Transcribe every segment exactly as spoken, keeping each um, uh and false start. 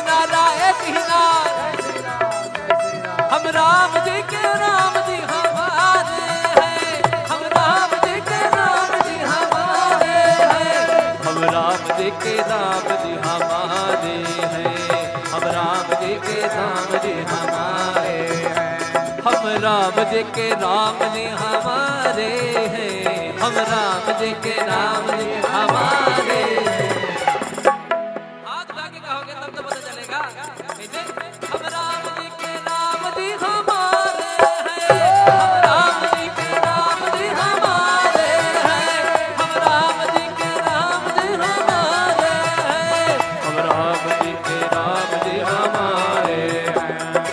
नारा एक ही नारा। हम राम जी के राम जी हमारे हैं, हम राम जी के राम जी हमारे हैं, हम राम जी के राम जी हमारे हैं, हम राम जी के राम जी हमारे हैं, हम राम जी के राम जी हमारे हैं, हम राम जी के राम जी हमारे हैं। हाथ उठा के कहोगे तब तो पता चलेगा। कैसे? हम राम जी के राम जी हमारे हैं, हम राम जी के राम जी हमारे हैं, हम राम जी के राम जी हमारे हैं, हम राम जी के राम जी हमारे हैं।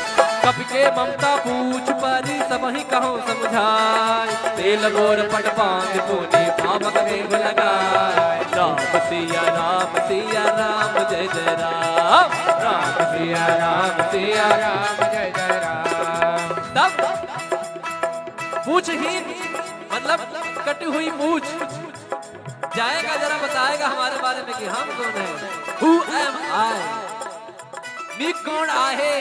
कपि के ममता पूछ परी सबहिं कहउँ समुझाइ, तेल बोर पट पाँति पूनि पावक देव लगाइ। राम सिया राम सिया राम जय जय राम, राम सिया राम सिया राम जय जय राम। तब पूछहीन मतलब कटी हुई पूछ जाएगा, जरा बताएगा हमारे बारे में कि हम कौन हैं, who am I, मी कोण आहे।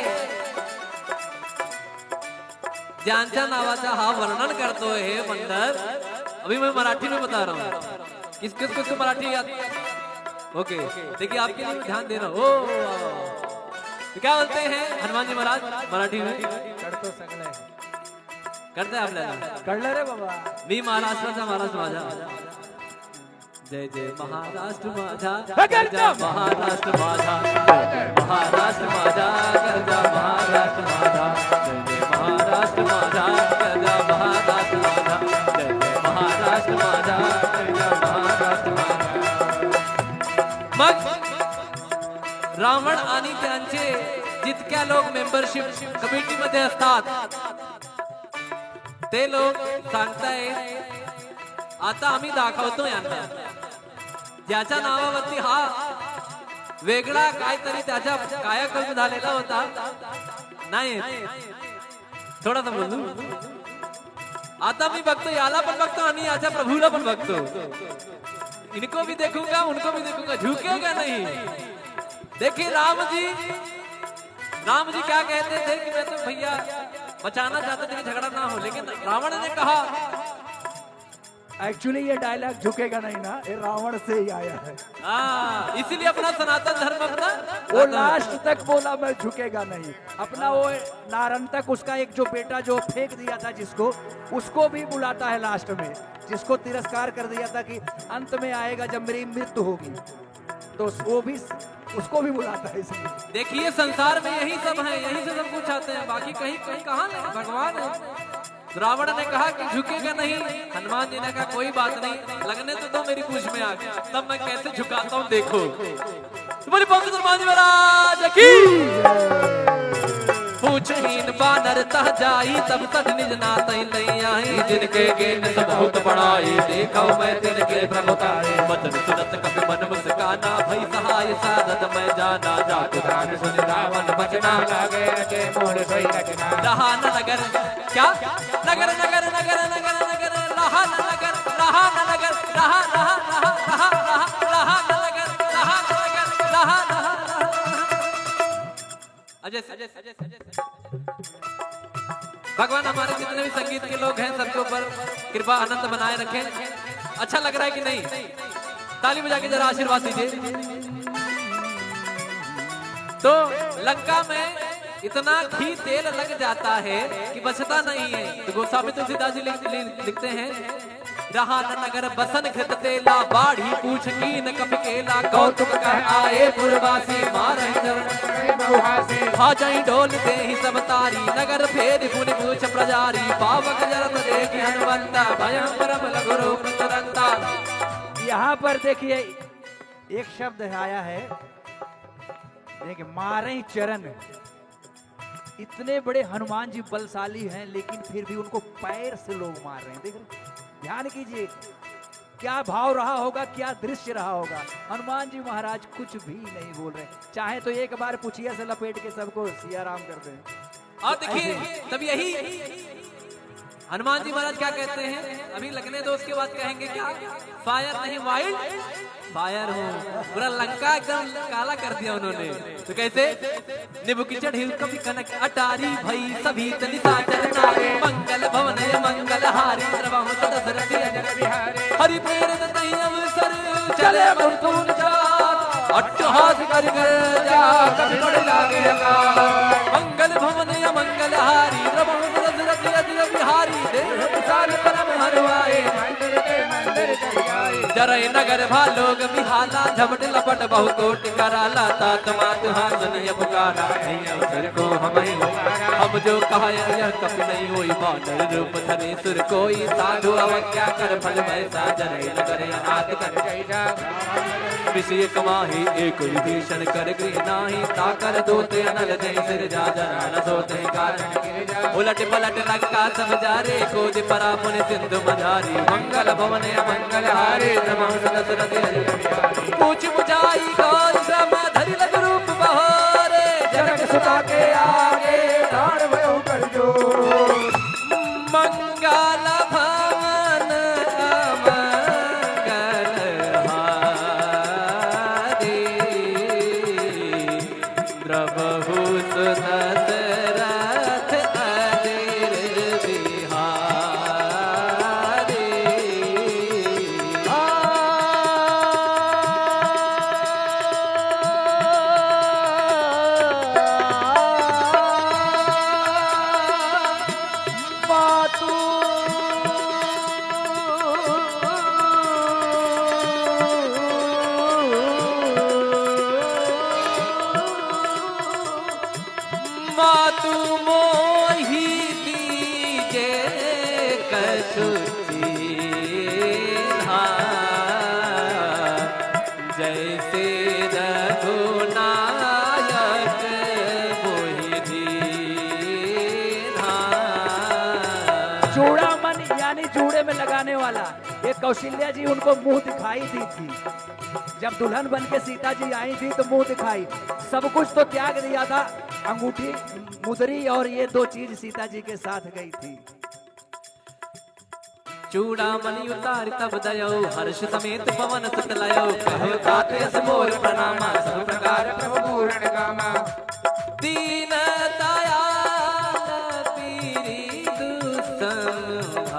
ज्यांच्या नावाचा हा वर्णन करतोय हे मंडल। अभी मैं मराठी में बता रहा हूँ, किस किस किस को मराठी याद? ओके, देखिए आपके लिए ध्यान दे रहा हूँ। ओ, तो क्या बोलते हैं हनुमान जी महाराज मराठी में? करतो सगळे. करते आपल्याला. कळलं रे बाबा. मी महाराष्ट्राचा महाराष्ट्र माझा. जय जय महाराष्ट्र माझा. हे करतो. महाराष्ट्र माझा. जय जय महाराष्ट्र माझा. करता महाराष्ट्र माझा. जय जय महाराष्ट्र माझा. करता महाराष्ट्र माझा. जय जय महाराष्ट्र माझा. करता महाराष्ट्र माझा. मग रावण आणि त्यांचे जितक्या लोक मेंबरशिप कमिटीमध्ये असतात, ते लोक सांगतायत, आता आम्ही दाखवतो यांना, ज्याच्या नावावरती हा वेगळा काहीतरी त्याचा कायाकल्प झालेला होता. नाही, थोडासा बोलू. आता मी बघतो, याला पण बघतो आणि याच्या प्रभूला पण बघतो. इनको भी देखूंगा, उनको भी देखूंगा, झुकेगा नहीं. देखिए राम जी, राम जी क्या कहते थे कि मैं तो भैया बचाना चाहते थे कि झगड़ा ना हो, लेकिन रावण ने कहा, एक्चुअली ये डायलॉग झुकेगा नहीं ना, ये रावण से ही आया है. हाँ, इसीलिए अपना सनातन धर्म अपना वो लास्ट तक बोला, मैं झुकेगा नहीं. अपना वो नारंतक, उसका एक जो बेटा जो फेंक दिया था जिसको, उसको भी बुलाता है लास्ट में, जिसको तिरस्कार कर दिया था कि अंत में आएगा जब मेरी मृत्यु होगी, तो वो भी, उसको भी बुलाता है इसलिए. देखिए, संसार में यही सब है, यहीं से सब कुछ आते हैं, बाकी कहीं, कहीं कहाँ नहीं, भगवान है. रावण ने कहा कि झुकेगा नहीं, हनुमान जी ने कहा, "कोई बात नहीं, लगने तो दो मेरी पूँछ में आग, तब मैं कैसे झुकाता हूँ, देखो।" तो बोलिए, पवन सुत हनुमान जी महाराज की। पूँछहीन बानर तह जाई, तब सठ निज नातहि लइ आई। जिनके कीन्ह सु बहुत बड़ाई, देखउ मैं तिनके प्रभुताई। बचन सुनत कपि मन मुस्काना, भई सहाय सारद महि जाना। जातु जान सुनि रावण बचना, लागे अचेत मोर सोई रचना। रहा न नगर, क्या? नगर, नगर, नगर, रहा न नगर, रहा न नगर, रहा, रहा, रहा न नगर, रहा न नगर, रहा, रहा। अजय, अजय, अजय, अजय। भगवान हमारे जितने भी संगीत के लोग हैं, सबके ऊपर कृपा अनंत बनाए रखें। अच्छा लग रहा है कि नहीं? ताली बजा के जरा आशीर्वाद दीजिए। तो लंका में इतना घी तेल लग जाता है कि बचता नहीं है। तो गोस्वामी तुलसीदास जी लिख-, लिख-, लिखते हैं, रहा न नगर बसन घृत तेला, बाढ़ी पूँछ कीन्ह कपि केला। कौतुक कह आए पुरवासी, मारहि चरण बहुहासी। भा जहीं डोल देहि सब तारी, नगर फेरि पुनि पूँछ प्रजारी। पावक जरत देखि हनुमंता, भयउ परम लघु रूप तुरंता। यहाँ पर देखिए, एक शब्द आया है, देखिए, मारहि चरण। इतने बड़े हनुमान जी बलशाली हैं, लेकिन फिर भी उनको पैर से लोग मार रहे हैं। देख रहे हैं? ध्यान कीजिए, क्या भाव रहा होगा, क्या दृश्य रहा होगा। हनुमान जी महाराज कुछ भी नहीं बोल रहे, चाहे तो एक बार पुछिया से लपेट के सबको सिया राम कर दें। और देखिए, ऐसे तब यही हनुमान जी महाराज क्या कहते हैं, अभी लगने दो, उसके बाद कहेंगे क्या। फायर नहीं, वाइल्ड फायर हूँ। पूरा लंका एकदम काला कर दिया उन्होंने। तो कैसे? निबुक चढ़ी कपि कनक अटारी, भई सभी तनि साचर नारी। मंगल भवन मंगल हारी, द्रवहु सदसरथि अजर बिहारी। हरि प्रेरित तहि अवसर, चले मृत्युंजय। अट्टहास करि गर्जा, कपि बड़ लागे अकाल। मंगल भवन अमंगल हारी, द्रवहु सदसरथि अजर बिहारी। देह विशाल परम हरवाए, जरई नगर भा लोग बिहाला, झपट लपट बहु कोटि कराला, तात मात हाथ निय पुकारा, नहीं अवसर को हमहि उबारा। हम जो कहा यह कपि नहीं होई, बानर रूप धरे सुर कोई, साधु अवज्ञा कर फल भय सा, जरई नगर अनाथ कर जय जा। विषय कमाही एक विभीषण कर गृह नाही, ताकर दूत अनल जय सिरजा, जरा न सोते कारण उलट पलट लंका सब जारे, कोदि परा पुनि सिंधु मझारी। मंगल भवन अमंगल हारे, द्रवहु सदसरथि अजर बिहारी। पूछ बुझाई गौर श्रम धरि लघु रूप बहोरे, जनक सुता के आगे डाँड़ भयो कर जोर। मंगल भवन अमंगल हारे, द्रवहु सदसरथि अजर बिहारी। मातु मातु मोहि दीजे कछु चीन्हा, जैसे रघुनायक मोहि दीन्हा। चूड़ामणि यानी जूड़े में लगाने वाला, ये कौशल्या जी उनको मुंह दिखाई दी थी। जब दुल्हन बन के सीता जी आई थी तो मुंह दिखाई, सब कुछ तो त्याग दिया था, अंगूठी, मुदरी और ये दो चीज सीता जी के साथ गई थी। चूड़ामणि उतारि तब दयो, हर्ष समेत पवन सुत लयो। कहो तात यस मोर प्रणामा, सब प्रकार प्रभु पूरण कामा। दीन दयाल पीरि दुसंहारे,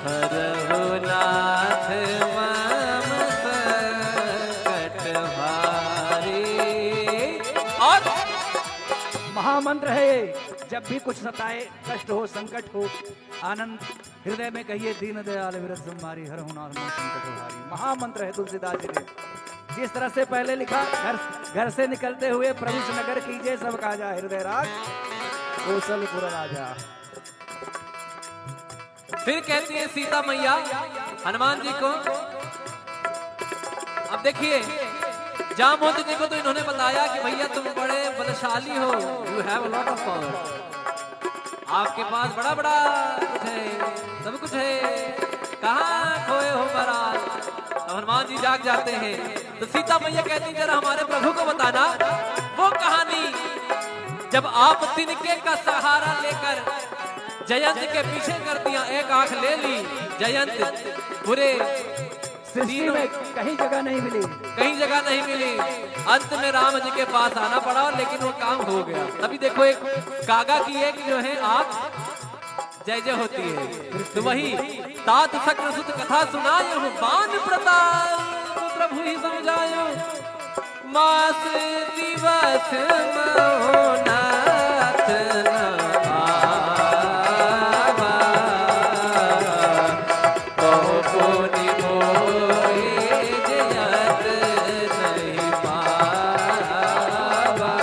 हरहु नाथ मम संकट भारे। और महामंत्र है, जब भी कुछ सताए, कष्ट हो, संकट हो, आनंद हृदय में कहिए, दीन दयाल विरज संहारी, हरहु नाथ मम संकट भारी। महामंत्र है तुलसीदास जी के। जिस तरह से पहले लिखा, घर, घर से निकलते हुए प्रभु से नगर कीजे, सब काजा हृदय राज कौशलपुर राजा। फिर कहती है सीता मैया हनुमान जी को, अब देखिए, जामवंत जी को तो इन्होंने बताया कि भैया तुम बड़े बलशाली हो, you have a lot of power, आपके पास बड़ा बड़ा कुछ है, सब कुछ है, कहाँ खोए हो महाराज? अब हनुमान जी जाग जाते हैं तो सीता मैया कहती, जरा हमारे प्रभु को बताना वो कहानी, जब आप तिनके का सहारा लेकर जयंत के पीछे कर दिया, एक आंख ले ली जयंत, पूरे सृष्टि तीनों में कहीं जगह नहीं मिली। कहीं जगह नहीं मिली। अंत में राम जी के पास आना पड़ा, लेकिन वो काम हो गया। तभी देखो, एक कागा की एक जो है आंख जय जय होती है। तो वही तात शक्र सुत कथा सुनायो, बान प्रताप प्रभु ही सम जायो। मास दिवस महो नाथ न आवा, कहो पुनि मोहि जयत नहीं पावा।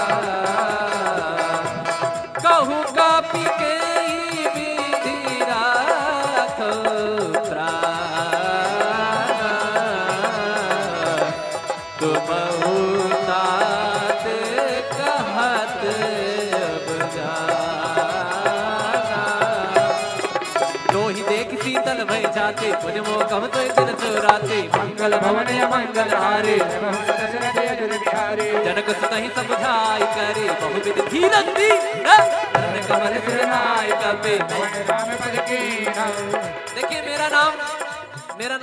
कहूँ कपि केहि विधि राखो प्राण, तुमहु तात कहत अब जाना। नोहि देखि शीतल भय छाती, पुनि मोह कहु सोई दिन सोई राती। सकल भवन अमंगल हारे। दशरथ अयोध्या बिहारी। जनक सुतहि सब जाय करे, बहुविध धीरज धीर। नंद कमल सिर नाय कपे। पवन राम पद कीन्हा। देखिए, मेरा नाम, मेरा